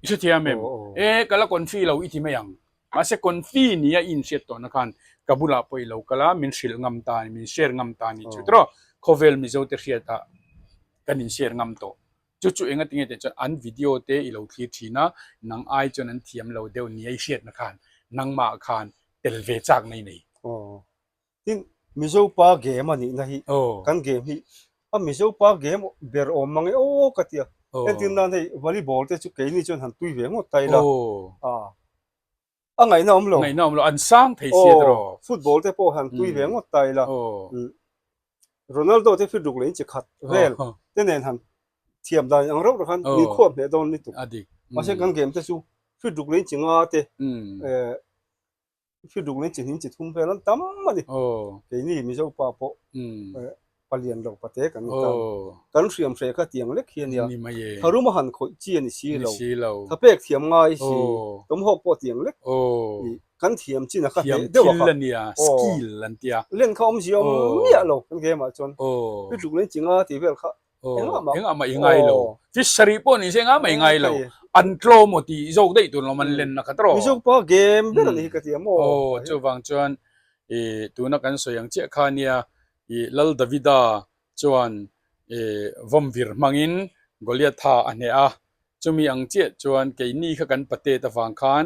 A: I hrethiam em? E, ka la confi lo i ti mai ang. Mahse confi nia i inhriat tawhna khan ka bulah pawh i lo kal a, min hrilh ngam ta a ni, min share ngam ta a ni chu tiraw? Khawvel Mizote hriatah kan in share ngam tawh. Chu chu enga tinge tih chuan an video te i lo thlir thin a, nang ai chuan an thiam lo deuh nia i hriatna khan nangmah khan tel ve chakna i nei.
B: Tin, Mizo pa game a nihna hi kan game hi a Mizo pa game ber awm mang e aw ka ti a. Entir nan hei volleyball te chu keini chuan han tui ve ngawt ta ila a ngaihna awm lo.
A: Ngaihna awm lo, an sang thei sia tiraw.
B: Football te pawh han tui ve ngawt ta ila. Ronaldo te fit ruk leh in chi khat vel te nen han thiam dan ang reuh reuh khan min khuap hneh dawn lutuk. Mahse kan game te chu fit ruk leh in chi nga te Hri duk leh chi hnim chi thum vel an tam a ni. Keini Mizo pa pawh palian lo pate kan ni ta. Kan hriam hre kha tiang lek hi a nia. Tharum a han khawih chi a ni si lo. Thapek thiam ngai si. Tawmhawk pawh tiang lek. Kan thiam chin a kha hneh deuh a kha. Len kha awmzia awm miah lo kan game ah chuan. Hri duk leh chi nga tih vel kha
A: Engah mah i ngai lo. Fish sarih pawh ni se engah mah i ngai lo. An tlawm aw tih zawk daih tur lawm an lenna kha tawh.
B: Mizo pa game ber a ni hi ka ti a maw.
A: Aw chuvang chuan i tuna kan sawi ang chiah kha nia i Lal Davida chuan i vawmvir hmangin Goliatha a hneh a, Chumi ang chiah chuan keini kha kan patet avang khan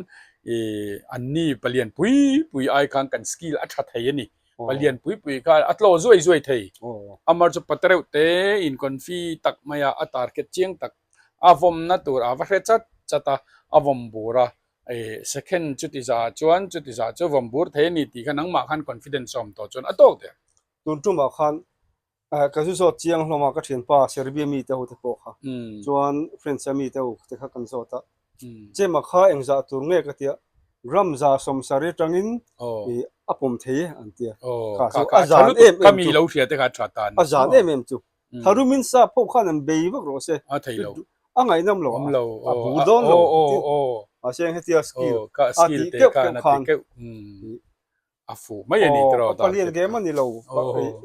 A: ih anni palian pui pui ai khan kan skill a tha thei a ni. Palian pui pui kha a tlaw zuai zuai thei. Amar chu pate reuh te in confi tak mai a, a target chiang tak a vawmna tur a va hre chat chat a, a vawm bur a, eh second chuti zah chuan chuti zah chu vawm bur thei a ni tih kha nangmah khan confidence a awm tawh chuan a tawk der.
B: Tun tumah khan Ka zu zawt chiang hlawm a, ka thianpa Serbia mite ho te pawh kha chuan French a mite ho te kha kan zawt a, Chema kha engzah tur nge ka tia, gram za sawmsarih atangin a pawm thei e an tia, kha chu a zan em em chu, a zan em em chu, tharumin sap ho khan an bei vak rawh se, a ngaihnawm lo a, a bur dawn lo, mahse hetia skill a tih keuh keuh khan.
A: a fuh mai a ni tiraw
B: Aw palian game a ni lo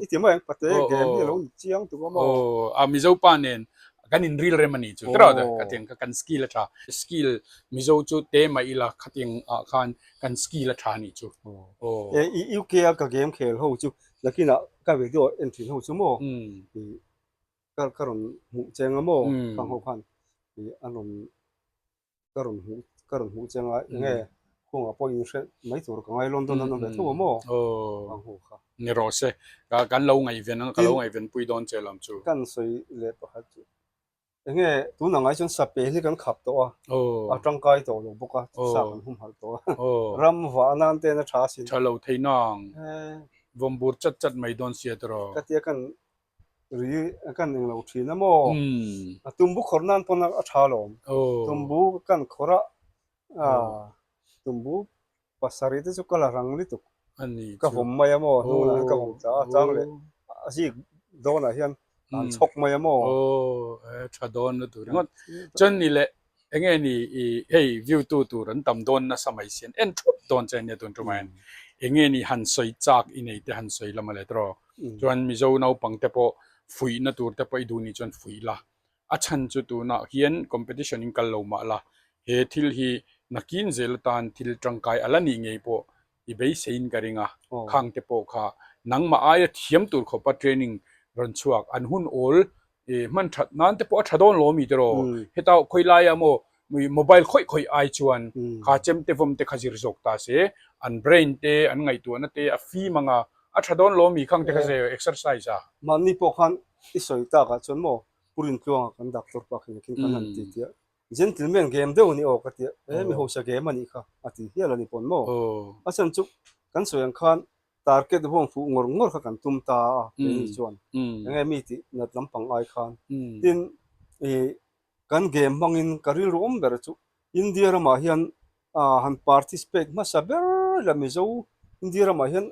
B: i ti mai ang pate game hi a lo ni chiang tuk a maw
A: aw a Mizo pa nen kan in ril rem a ni chu tiraw khatiang kha kan skill a tha skill Mizo chu te mah ila khatiang ah khan kan skill a tha a ni chu
B: aw e i UK a ka game khel ho chu nakinah ka video en thin ho chu maw i ka ka rawn hmuh cheng a maw khang ho khan i an rawn ka rawn hmuh ka rawn hmuh chang a enge khuangah pawh in hre mai tur ka ngai London an awm ve tho a maw
A: aw ang hu kha ni rawh se ka kan lo ngaihven ang ka lo ngaihven pui dawn che lam chu
B: kan sawi leh pakhat chu enge tun ang ai chuan sapel hi kan khap tawh a a tangkai tawh lo bawk a sa kan humhalh tawh a ram vah nan te na tha sin
A: tha lo thei nang vawmbur chat chat mai dawn sia tiraw
B: ka tia kan Ri kan eng lo thin a maw? A tumbu khawrh nan pawn a tha alawm. Tumbu kan khawrh a, tumbu pasarih te chu ka la rang lutuk. Ka vawm mai a maw? Hnungah hian ka vawm tla a, chang leh a zik dawnah hian an chhawk mai a maw?
A: Aw, tha dawn lutuk ringawt. Chuan ni leh eng nge ni i hei view tu tur an tam dawn nasa mai sin en thup dawn che ania tun tumah hian eng nge ni han sawi chak i nei te han sawi lam a let rawh chuan Mizo naupang te pawh fuihna tur te pawh i duh nih chuan fuih la a chhan chu tunah hian competition in kal lo mah la he thil hi nakin zel atan thil tangkai a la nih ngei pawh i beiseiin ka ring a, khang te pawh kha nangmah aia thiam tur khawpa training rawn chhuak an hun awl hman that nan te pawh a tha dawn lo ami tiraw heta khawi laia maw mobile khawih khawih ai chuan kha chem te vawm te kha zir zawk ta se an brain te an ngaihtuahna te a fim anga a tha dawn lo ami khang te kha zir exercise a.
B: Mahni pawh khan i sawi takah chuan maw Pu Rintluanga kan doctor pa khin khin kan han ti tia Gentleman game deuh a ni aw ka ti a, he mi hausa game a nih kha a ti hial a ni pawn maw? A chhan chu kan sawi ang khan target vawng fuh ngawr ngawr kha kan tum ta a keini chuan enge mi tih nat lampang ai khan tin ih kan game hmangin ka rilru awm ber chu India ramah hian ah han participate hmasa ber ila Mizo India ramah hian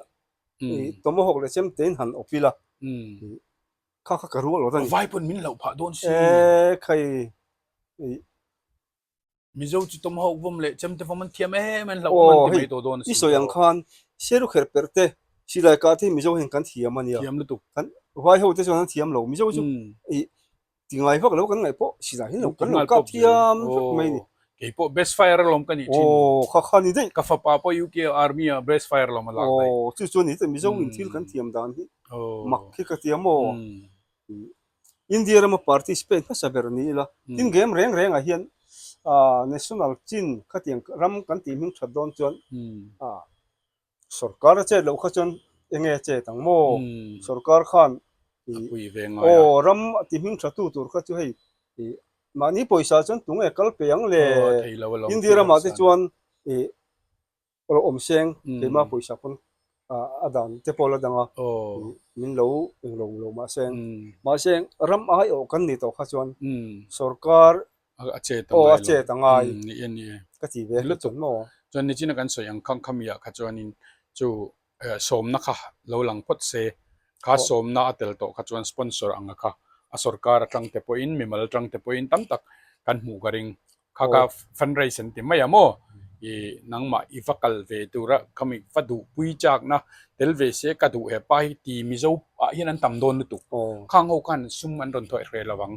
B: ih tomahawk leh chem tein han awp ila ih Kha kha ka rual awt a ni.
A: Vai pawn min hlauh phah dawn si.
B: E khai.
A: Mizo chu tomahawk vawm leh chemte vawm an thiam em an hlauh awm an ti mai tawh dawn a
B: sin. I sawi ang khan Seru kher perh te silai kah te hi Mizo hian kan thiam a nia.
A: Thiam lutuk.
B: Kan vai ho te chuan an thiam lo. Mizo chu i Ti ngai vak lo kan ngaih pawh silai hi lo kan lo kap thiam vek mai ni.
A: Kei pawh best fire alawm ka nih thin.
B: Aw kha kha ni daih.
A: Ka fapa pawh UK army ah best fire alawm a lak daih.
B: Aw chu chu ni Mizo in thil kan thiam dan hi mak hi ka ti a maw. India rama participate hmasa ber ni ila tin game reng reng ah hian national chin khatiang ram kan tih hming that dawn chuan Sorkar a chet loh kha chuan enge a chet ang maw? Sorkar khan aw ram a ti hming tha tu tur kha chu hei mahni pawisa chuan tunge kal pe ang le? India ramah te chuan ih awm seng keimah pawisa pawn a dan te pawh la dang a min lo englo lo mahse mahse ram aiawh kan ni tawh kha chuan sorkar
A: a chet
B: a ngai lo a chet a ngai
A: ni e ni e
B: ka ti ve
A: lutuk maw chuan nichina kan sawi ang khang khami ah kha chuanin chu sawmna kha lo lang phawt se kha sawmna a tel tawh kha chuan sponsor anga kha a sorkar atang te pawhin mimal atang te pawhin tam tak kan hmuh ka ring kha kha fundraise an ti mai a maw i nangmah i va kal ve tura khami va duh pui chakna tel ve se ka duh hepa hi ti mizo ah hian an tam dawn lutuk khang ho khan sum an rawn thawih hreh lo ang.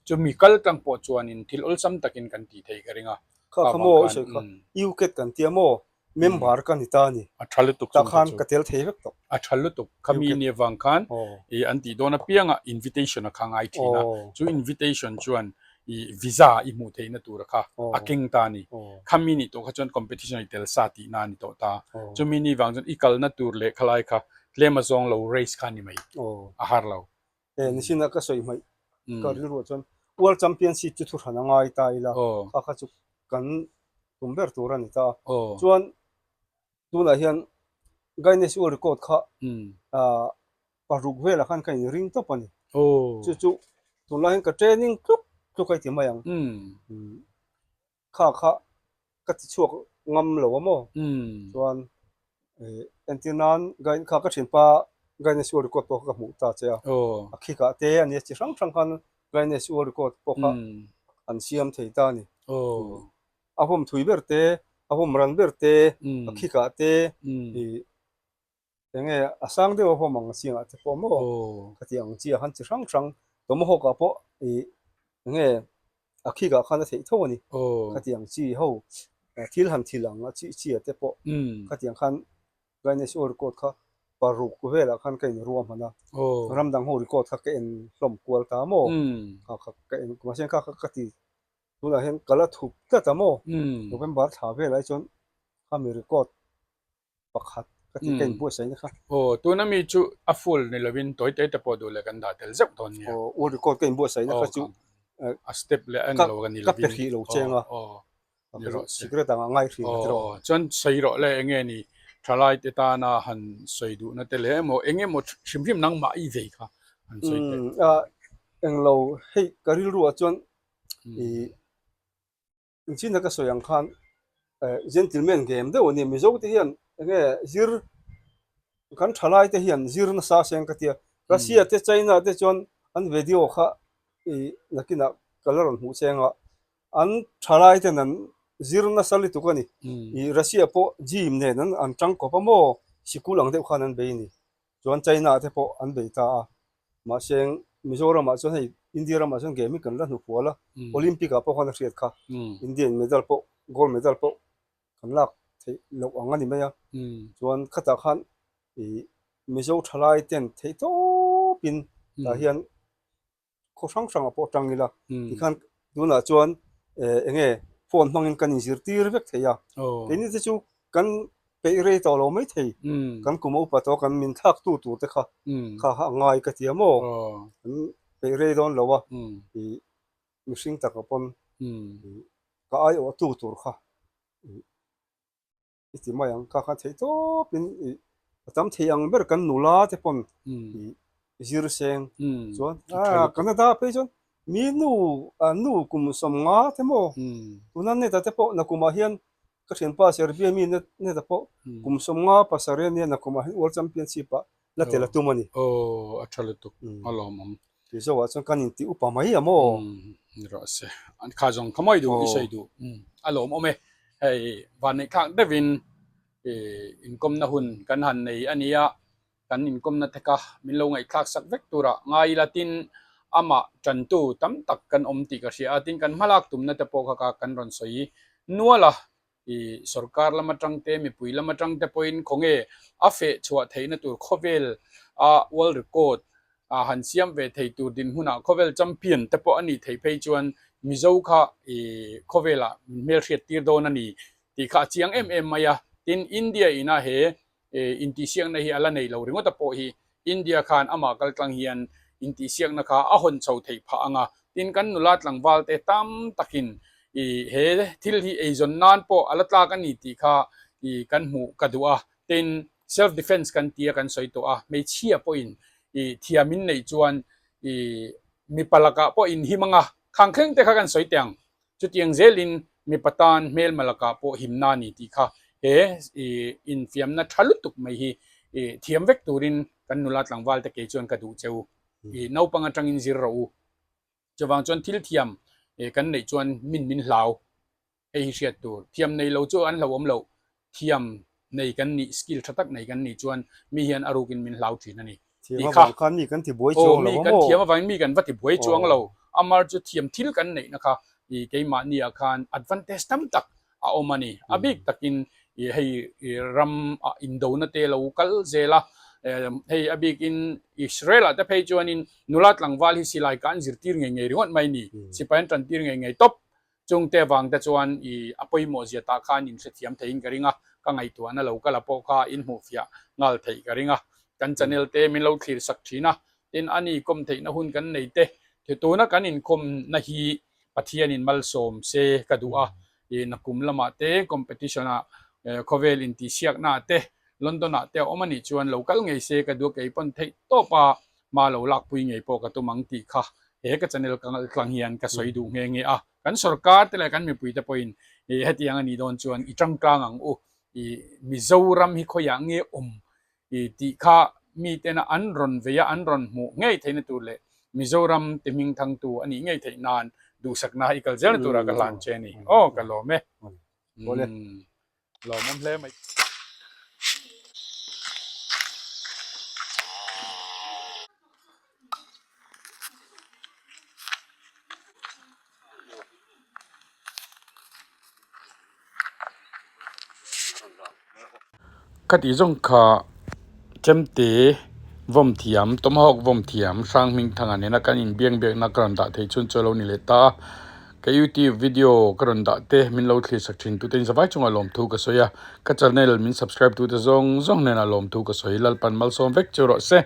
A: Chumi kal tlang pawh chuanin thil awlsam takin kan tih theih ka ring a.
B: Kha kha maw i sawi kha UCAT kan tia maw member ka ni ta a ni.
A: A tha lutuk
B: tah khan ka tel thei vek tawh.
A: A tha lutuk kha mi ni avang khan i an tih dawn apianga invitation a kha ngai thin a. Chu invitation chuan i visa i hmuh theihna tur a kha a keng ta a ni. Kha mi nih tawh kha chuan competition i tel sa tihna a ni tawh ta. Chumi ni vang chuan i kalna tur leh khalai kha tlem azawng lo race kha a ni mai. A har lo.
B: E nichina ka sawi hmaih ka rilruah chuan World Championship chu thuhran a ngai ta ila kha kha chu. kan tum ber tur a ni ta. Chuan tunah hian Guinness World Record kha paruk velah khan ka inring tawp a ni. Chu chu tunlai hian ka training tluk tluk a ti mai ang. Kha kha ka ti chhuak ngam lo a maw? Chuan entir nan kha ka thianpa Guinness World Record pawh kha ka hmuh ta che a. A khikah te a nia chi hrang hrang khan Guinness World Record pawh kha an siam thei ta a ni. A hawm thui ber te, a hawm ran ber te, a khikah te Eng nge a sang deuh a hawm ang chiangah te pawh maw khati ang chi ah khan chi hrang hrang tomahawk ah pawh ih eng nge a khik ah khan a theih tho a ni khati ang chi ho thil han thil ang a chi chi ah te pawh khati ang khan Guinness World Record kha paruk velah khan ka inruah hman a ram dang ho record kha ka en hlawm kual ta maw kha kha ka en mahse kha kha ka ti tunah hian ka la thup tlat a maw November thla velah hi chuan khami record pakhat ka ti ka inbuatsaih na kha.
A: Aw, tuna mi chu a full ni lovin tawi te te pawh duh leh kan dah tel zeuh dawn nia.
B: Aw, u record ka inbuatsaih na kha chu
A: a step leh a englo ka ni
B: lovin. Ka pe hrih lo cheng a.
A: Aw, ni rawh se.
B: Secret ang a ngai hrih ka ti rawh.
A: Aw, chuan sawi rawh le enge ni thalai te tana han sawi duhna te leh emaw eng emaw hrim hrim nangmah i vei kha han sawi teh.
B: Umm, englo hei ka rilru ah chuan i Engchina ka sawi ang khan gentleman game deuh a ni. Mizo te hian enge zir kan thalai te hian zir nasa seng ka tia. Russia te China te chuan an video kha ih nakinah ka la rawn hmuh cheng a, an thalai ten an zir nasa lutuk a ni. Ih Russia pawh gym nen an an tangkawp a maw sikul ang deuh khan an bei a ni. Chuan China te pawh an bei ta a, mahse Mizoram ah chuan hei India ramah chuan game hi kan la hnufual a, Olympic ah pawh khan a hriat kha, Indian medal pawh gold medal pawh kan lak theih loh ang a ni mai a, chuan khatah khan ih Mizo thalai ten theih tawp in tah hian khaw hrang hrangah pawh tang ila tikhan tunah chuan eng nge phone hmangin kan inzirtir vek thei a keini te chu kan peih rei tawh lo mai thei kan kum a upa tawh kan min thlak tu tur te kha kha a ngai ka ti a maw kan peih rei dawn lo a ih mihring taka pawn ka aiawh tu tur kha. I ti mai ang, kha khan theih tawpin ih a tam thei ang ber kan nula te pawn ih zir seng chuan ah Canada phei chuan mi nu ah nu kum 50 te maw tuna neta te pawh nakumah hian ka thianpa Serbia mi neta pawh kum 50 pasarih ania nakumah hian World Championship ah la tel a tum a ni.
A: Aw a tha lutuk a lawmawm.
B: Mizoah chuan kan inti upa mai a maw?
A: Ni rawh se. An kha zawng kha mawi duh i sawi duh. A lawmawm e. Hei vanneih thlak deuhin inkawmna hun kan han nei a nia. Kan inkawmna te kha min lo ngaihthlak sak vek turah ngai ila tin amah tantu tam tak kan awm tih ka hria a. Tin kan hmalak tumna te pawh kha kan rawn sawi nual a. I sorkar lam atang te, mipui lam atang te pawhin khawnge a feh chhuah theihna tur khawvel a world record a han siam ve thei tur dinhmunah khawvel champion te pawh a nih theih phei chuan Mizo kha i khawvelah min hmelhriat tir dawn a ni tih kha a chiang em em mai a. Tin, India ina he intihsiakna hi a la nei lo ringawt a pawh hi India khan amah kaltlang hian intihsiakna kha a hawn chho theih phah ang a, tin kan nula tlangval te tam takin i he thil hi eizawn nan pawh a la tlak a ni tih kha i kan hmuh ka duh a, tin self defense kan tia kan sawi tawh a, hmeichhia pawhin i thiam in neih chuan i mipa lakah pawh inhim ang a, khang thleng te kha kan sawi teh ang. Chutiang zelin mipa tan hmelma lakah pawh himna a ni tih kha he infiamna tha lutuk mai hi thiam vek turin kan nula tlangval te kei chuan ka duh che u. Naupang atangin zir rawh u. Chuvang chuan thil thiam kan neih chuan min min hlau. Hei hi hriat tur. Thiam nei lo chu an hlauhawm loh. Thiam nei kan nih, skill tha tak nei kan nih chuan mi hian a rukin min hlau thin a ni.
B: Thiam avang khan mi kan ti buai chuang lo a maw?
A: Aw, mi kan thiam avangin mi kan va ti buai chuang lo. Amar chu thiam thil kan neihna kha i keimahni ah khan advantage tam tak a awm a ni. A bik takin i hei i ram ah indona te lo kal zel a, hei a bikin Israel ah te phei chuanin nula tlangval hi silai ka an zirtir ngei ngei ringawt mai ni. Sipai an tantir ngei ngei tawp. Chungte avang te chuan i a pawimawh zia tah khan in hrethiam theiin ka ring a, ka ngaihtuahna lo kal a pawh kha in hmuhfiah nghal theih ka ring a. Kan channel te min lo thlir sak thin a, tin a ni kawm theihna hun kan nei te, tuna kan inkawmna hi Pathianin malsawm se ka duh a. I nakum lamah te competition ah khawvel intihsiakna ah te London ah te a awm a nih chuan lo kal ngei se ka duh a kei pawn theih tawp a hma lo lakpui ngei pawh ka tum ang tih kha he ka channel ka ngalhtlang hian ka sawi duh nghe nghe a. Kan sorkar te leh kan mipui te pawhin hetiang a nih dawn chuan i tangtlang ang u. I Mizoram hi khawiah nge awm i tih kha mitena an rawn vei a, an rawn hmuh ngei theihna tur leh Mizoram ti hming thangtu a nih ngei theih nan duhsakna i kal zelna tura ka hlan che a ni. Aw ka lawm e. Lawmawm hle mai. Ka tih zawng kha chemte vawm thiam tomahawk vawm thiam hrang hming thanga nena kan inbiak biakna ka rawn dah thei chhun chu a lo ni leh ta a ka youtube video ka rawn dah te min lo thlir sak thin tute in zavai chungah lawmthu ka sawi a ka channel min subscribe tute zawng zawng hnenah lawmthu ka sawi lalpan malsawm vek chu rawh se.